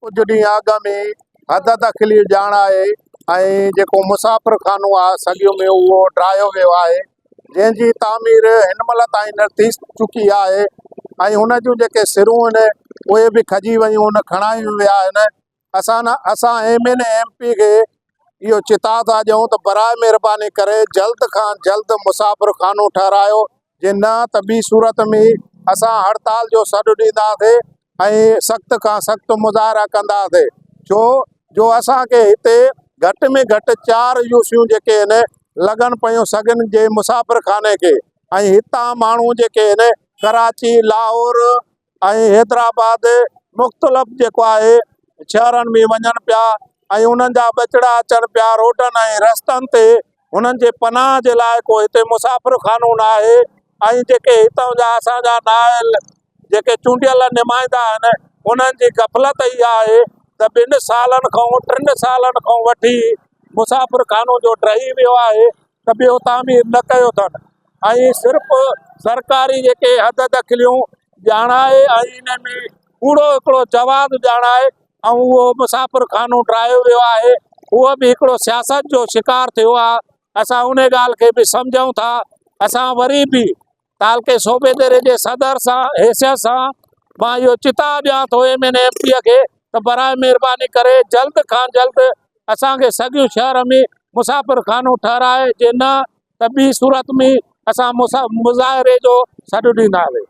ڪجهه ڏينهن اڳ ۾ حد دخلي ڄاڻائي ۽ جيڪو مسافر خانو آهي سڳيو ۾ اهو ڊاهيو ويو آهي جنهن جي تعمير هن مهل تائين نه ٿي چڪي آهي ۽ هن جون جيڪي سرون آهن اهي به کڄي ويون آهن کڻايون ويا آهن اسان اسان M N A M P کي اهو چتاء ٿا ڏيون ته براء مهرباني ڪري جلد کان جلد مسافر خانو ٺهرايو جي نه ته ٻي صورت ۾ اسان هڙتال جو سڏ ڏينداسين ۽ سخت کان سخت مظاهرا ڪنداسين ڇو جو اسان کي هتي گهٽ ۾ گهٽ چار يوسيون جيڪي آهن لڳن پيون سگهن جي مسافر خاني کي ۽ هتان ماڻهو جيڪي آهن ڪراچي لاهور ۽ حيدرآباد مختلف جيڪو آهي شهرن ۾ وڃن پيا ۽ انهن جا ٻچڙا اچن پيا روڊن ۽ رستن تي انهن جي پناهه جي لاء ڪو هتي مسافر خانو نه آهي ۽ جيڪي هتان جا اسان جا نااهل جيڪي چونڊيل نمائندا آهن انهن جي غفلت اها آهي ته ٻن سالن کان ٽن سالن کان وٺي مسافر خانو جو ڊهي ويو آهي ته ٻيو تعمير نه ڪيو اٿن ۽ صرف سرڪاري جيڪي حد دخليون ڄاڻائي ۽ ان ۾ ڪوڙو هڪڙو جواز ڄاڻائي ۽ اهو مسافر خانو ڊاهيو ويو آهي اهو به هڪڙو سياست جو شڪار ٿيو آهي اسان ان ڳالهه کي به سمجهون ٿا اسان وري به تعلقي صوبيديري جي صدر سان حيثيت سان مان اهو چتاء ڏيان ٿو ايم اين ايم پي کي ته براء مهرباني ڪري جلد کان جلد اسان کي سڳيون شهر ۾ مسافر خانو ٺهرائي جي نه ته ٻي صورت ۾ اسان مظاهري جو سڏ ڏينداسين.